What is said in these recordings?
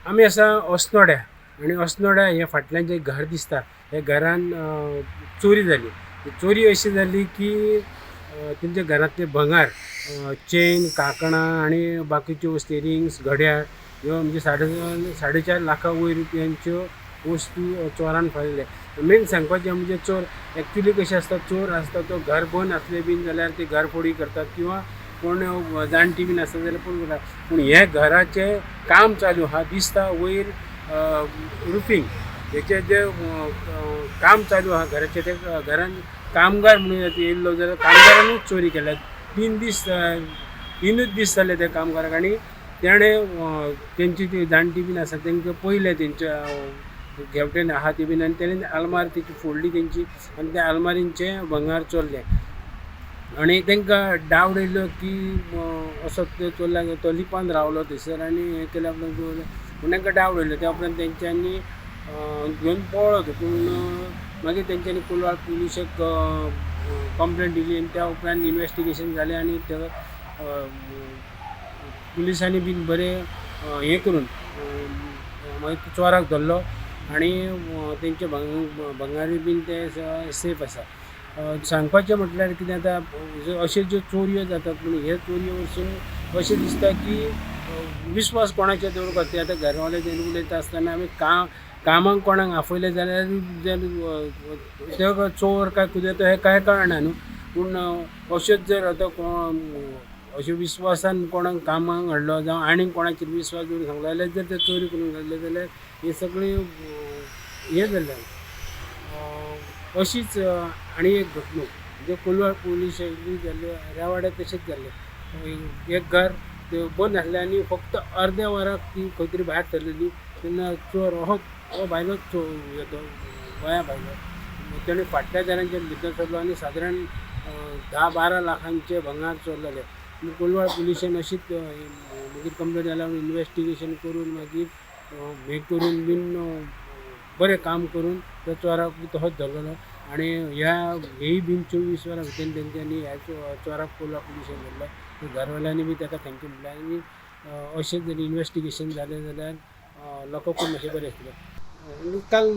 आमी आसा अस्नोड्या आनी अस्नोड्या हे फाटल्यान जें घर दिसता हे घरान चोरी जाली. चोरी अशी जाली की तेंच्या घरांतलें भंगार, चेन, कांकणां आनी बाकीच्यो वस्ती, रिंग्स, घड्याळ ह्यो म्हणजे 4.5 लाखां वयर रुपयांच्यो वस्तू चोरान फारयले. मेन सांगपाचें म्हणजे चोर एक्चुली कशें आसता, चोर आसता तो घर बंद आसलें बीन जाल्यार ते घर फोडी करतात किंवां कोण जाणटी बीन आसता जाल्यार पूण करतात. पूण हें घराचें काम चालू आहा दिसता वयर रुफींग हेचें जें काम चालू आहा घराचें, ते घरान कामगार म्हणून येयल्लो जाल्यार कामगारानूच चोरी केल्या. 3 दीस, 3च दीस जाले त्या कामगाराक आनी तेणें तेंची ती जाणटी बीन आसा तेंकां पयलें तेंच्या घेवटेन आहा ती बीन आनी तेणें आलमार तेची फोडली तेंची आनी त्या आलमारींचें भंगार चोरलें. आनी तांकां डावट येयलो की असो ते चोरला, तो लिपान रावलो थंयसर आनी हें केल्या उपरांत पूण तांकां डावट येयलो. त्या उपरांत तेंच्यांनी घेवन पळ्ळो तो, पूण मागीर तेंच्यांनी कोलवाळ पुलिशेक कंप्लेन दिली आनी त्या उपरांत इनवेस्टिगेशन जालें आनी ते पुलिसांनी बीन बरें हें करून मागीर चोराक धरलो आनी तेंचे भंगारूय बीन ते सेफ आसा. सांगपाचें म्हटल्यार कितें, आतां अश्यो ज्यो चोरयो जातात, पूण हे चोरयो वरसून अशें दिसता की विस्वास कोणाचेर दवरूंक. ते आतां घरवाले उलयता आसतना आमी कामाक कोणाक आपयलें जाल्यार ते चोर काय कितें तो हें कांय कळना न्हू. पूण अशेंच जर आतां कोण अशें विस्वासान कोणाक कामाक हाडलो जावं आनीक कोणाचेर विस्वास दवरून सांगलो जाल्यार जर ते चोरी करूंक लागले जाल्यार हें सगळें हें जालें. अशीच आनी एक घडणूक म्हणजे कोलवाळ पुलीस जाल्ले रेवाड्या तशेंच जाल्लें. एक घर ते बंद आसलें आनी फक्त अर्द्या वराक ती खंय तरी भायर सरलेली तेन्ना चोर हो हो भायलोच चोर, तो गोंया भायलो, तेणें फाटल्या दारांच्यान भितर सरलो आनी सादारण 10-12 लाखांचे भंगार चोरलेले. कोलवाळ पुलिशेन अशीच मागीर कंप्लेन जाल्या इनवेस्टिगेशन करून मागीर हें करून बीन बरें काम करून त्या चोराक तसोच धरलेलो. आनी ह्या हेय बीन 24 वरां भितर तेंच्यांनी ह्या चोराक कोलवाळ पुलिशेन धरलो. घरवाल्यांनी बी ताका thank you म्हणलें. आनी अशें जर इनवेस्टिगेशन जालें जाल्यार लोकांकूय मातशें बरें आसतलें. काल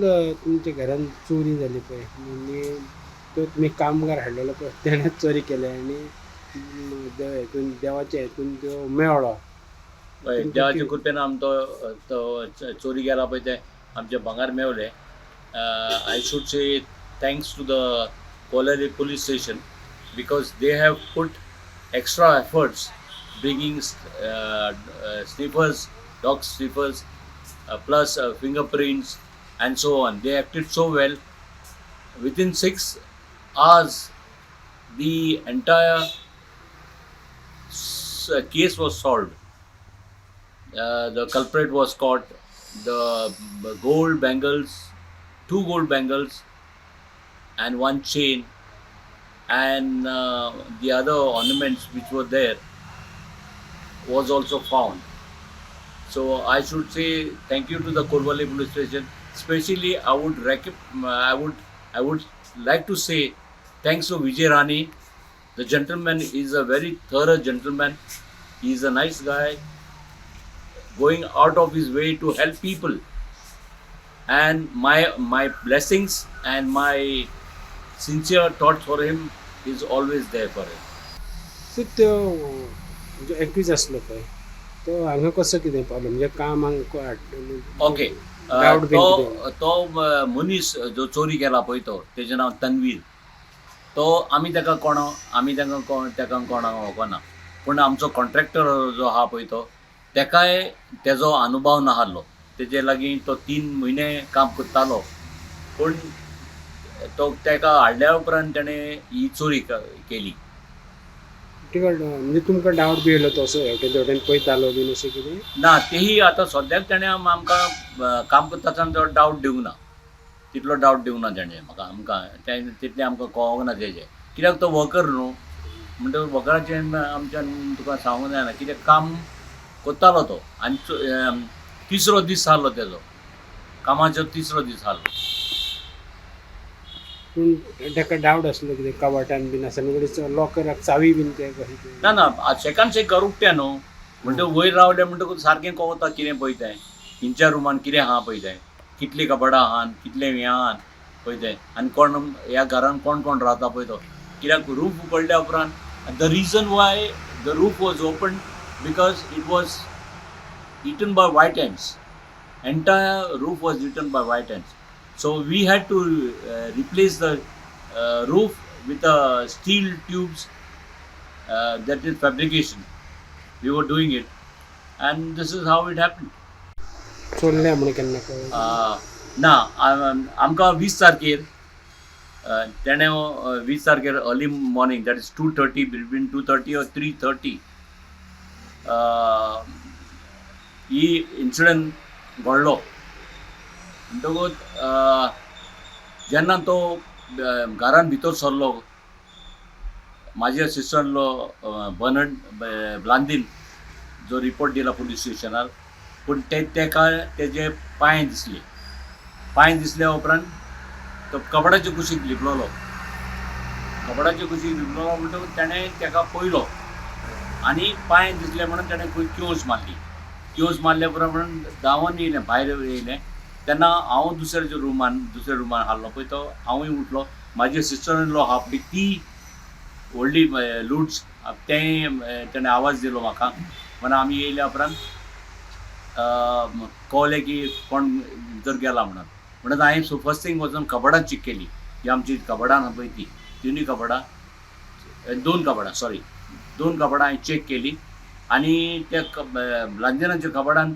तुमच्या घरान चोरी जाली पळय आनी तो तुमी कामगार हाडलेलो पळय तेणें चोरी केल्या आनी हेतून देवाच्या हेतून त्यो मेळ्ळो. हय, देवाच्या कृपेन आम तो तो चोरी गेला पळय ते आमचे भांगर मेवले. I should say thanks to the Colvale police station because they have put extra efforts bringing sniffers, dog sniffers, plus fingerprints and so on. They acted so well. Within 6 hours, the entire case was solved. The culprit was caught. The gold bangles, two gold bangles, and one chain, and the other ornaments which were there was also found. So I should say thank you to the Colvale police station. Especially, I would like to say thanks to Vijay Rani. The gentleman is a very thorough gentleman. He is a nice guy, going out of his way to help people. And my blessings and my sincere thoughts for him is always there for him. So त्यो जो accused आसलो पळय तो हांगा कसो कितें पावलो, म्हणजे काम हांगा ओके. डावट बीन तो कितें? तो मनीस जो चोरी केला पळय तो, तेजें नांव तन्वीर. तो आमी ताका कोण आमी ताका कोण ताका कोणाक वळखना, पूण आमचो कॉन्ट्रॅक्टर जो आहा पळय तो, तेकाय तेजो अनुभव नासलो. तेजे लागीं तो 3 म्हयने काम करतालो, पूण तो तेका हाडल्या उपरांत तेणें ही चोरी केली. तुका म्हणजे तुमकां डावट बी येयलो तो असो हेवटेन तेवटेन पळयतालो बीन अशें कितें? ना, तेही आतां सद्याक तेणें आमकां काम करता आसतना तो डावट दिवंक ना, तितलो डावट दिवंक ना तेणें म्हाका. आमकां तें तितलें आमकां कळोंक ना तेजें, कित्याक तो वर्कर न्हू, म्हणटकच वर्कराचें आमच्यान तुका सांगूंक जायना कित्याक काम करतालो तो. आनी तिसरो दीस जालो तेजो कामाचो, तिसरो दीस जालो. पूण ताका डावट आसलो कितें कबाटान बीन आसा म्हणजे लॉकराक चावी बीन ते कशें ना ना, शेकान शेक घर उकतें न्हू, म्हणटकच वयर रावलें म्हणटकूच सारकें कळता कितें पळय तें. हिंच्या रुमान कितें आहा पळय तें, कितलीं कपडां आहान, कितलें हें आहान पळय तें, आनी कोण ह्या घरान कोण कोण रावता पळय तो. कित्याक रूफ उगडल्या उपरांत the reason why the roof was open because it was eaten by white ants. Entire roof was eaten by white ants. So we had to replace the roof with steel tubes, that is fabrication. We were doing it, and this is how it happened. चोरल्या म्हणून केन्ना कळ्ळें? ना, आमकां 20 तारखेर तेणें 20 तारखेर early morning, that is 2:30, between 2:30 or 3:30 he incident घडलो. म्हणटकूच जेन्ना तो घरान भितर सरलो, म्हाजे सिस्टरलो बर्नड ब्लांदीन जो रिपोर्ट दिला पुलीस स्टेशनार, पूण ते तेका तेजे पांय दिसले. पांय दिसल्या उपरांत तो कपडाचे कुशीक लिपलोलो. कपडाचे कुशीक लिपलोलो म्हणटकूच तेणें तेका पळयलो आनी पांय दिसले म्हणून तेणें खंय किळस मारली. किळस मारल्या उपरांत म्हणून धांवन येयलें, भायर येयलें. तेन्ना हांव दुसऱ्या रुमान हाडलो पळय तो, हांवूय उठलो. म्हाजी सिस्टर इन लॉ आहा पळय ती व्हडली लुट्स, तें तेणें आवाज दिलो म्हाका. म्हणून आमी येयल्या उपरांत कळ्ळें की कोण भितर गेला म्हणून. म्हणून हांवें फर्स्ट थिंग वचून कबडां चॅक केली. ही आमची कबडां आहा पळय ती तिनूय कबडां, दोन कबडां, सॉरी, दोन कबडां हांवें चॅक केली आनी त्या लांजेनाच्या कबडान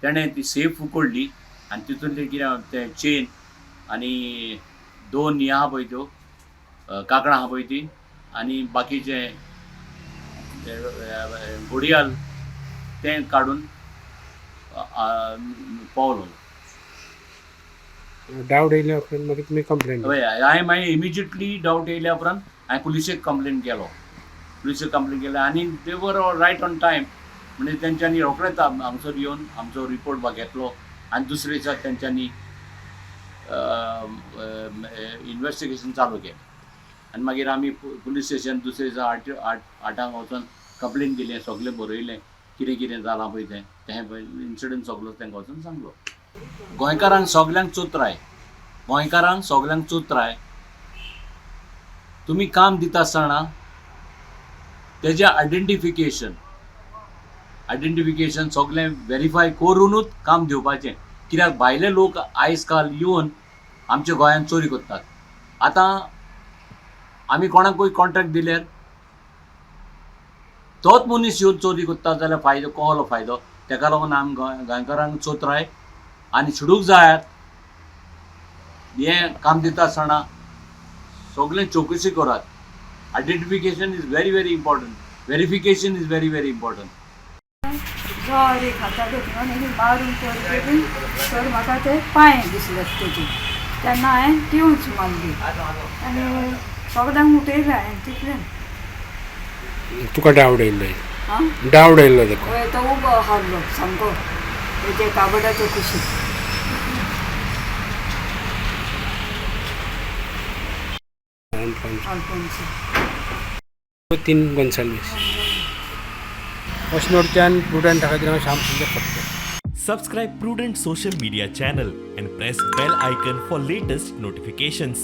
तेणें ती सेफ उकडली आनी तितूंतलें कितें तें चेन आनी दोन हें आहा पळय त्यो कांकणां आहा पळय ती आनी बाकीचें घडयाळ तें काडून पावलो. डावट येयल्या उपरांत मागीर तुमी कंप्लेन? हय, हांवें मागीर इमिजिएटली डावट येयल्या उपरांत हांवें पुलिशेक कंप्लेन केलो. पुलिशेक कंप्लेन केलें आनी they were right on time. म्हणजे तेंच्यांनी रोखडेच हांगसर येवन आमचो रिपोर्ट घेतलो आनी दुसरे दिसा तेंच्यांनी इन्वेस्टिगेशन चालू केलें आनी मागीर आमी पुलीस स्टेशन दुसरे दिसा आठ आठ आठांक वचून कंप्लेन दिलें. सगळें बरयलें, कितें कितें जालां पळय तें, तें पळय इन्सिडंट सगलो तांकां वचून सांगलो. गोंयकारांक सगल्यांक चोत्राय, गोंयकारांक सगल्यांक चोत्राय, तुमी काम दिता आसतना तेजें आयडेंटिफिकेशन सगळें वेरीफाय करुनूच काम दिवपाचें. कित्याक भायले लोक आयज काल येवन आमच्या गोंयांत चोरी करतात. आतां आमी कोणाकूय कॉन्ट्रॅक्ट दिल्यार तोच मनीस येवन चोरी करता जाल्यार फायदो कहलो फायदो? तेका लागून आमी गोंयकारांक चोत्राय आनी सुडूक जायात. हें काम दिता आसतना सगळें चवकशी करात. Identification is very very important, verification is very very important. जोर एक हाताक आनी मारून पळय तर म्हाका ते पांय दिसले तेजे. तेन्ना हांवें किळच मारली आनी सगल्यांक उठयलें हांवें तितलें. तुका डावट येयल्लो? आं? डावट येयल्लो तेका? हय, तो उबो आहलो सामको तेजे काबडाचे कुशीक. अल्फोन्स. आल्फोन्स. तीन गोन्साल्वीस, अस्नोडच्यान प्रुडंटा खातीर हांव श्याम सुंदर Phadte. Subscribe Prudent Social Media channel and press bell icon for latest notifications.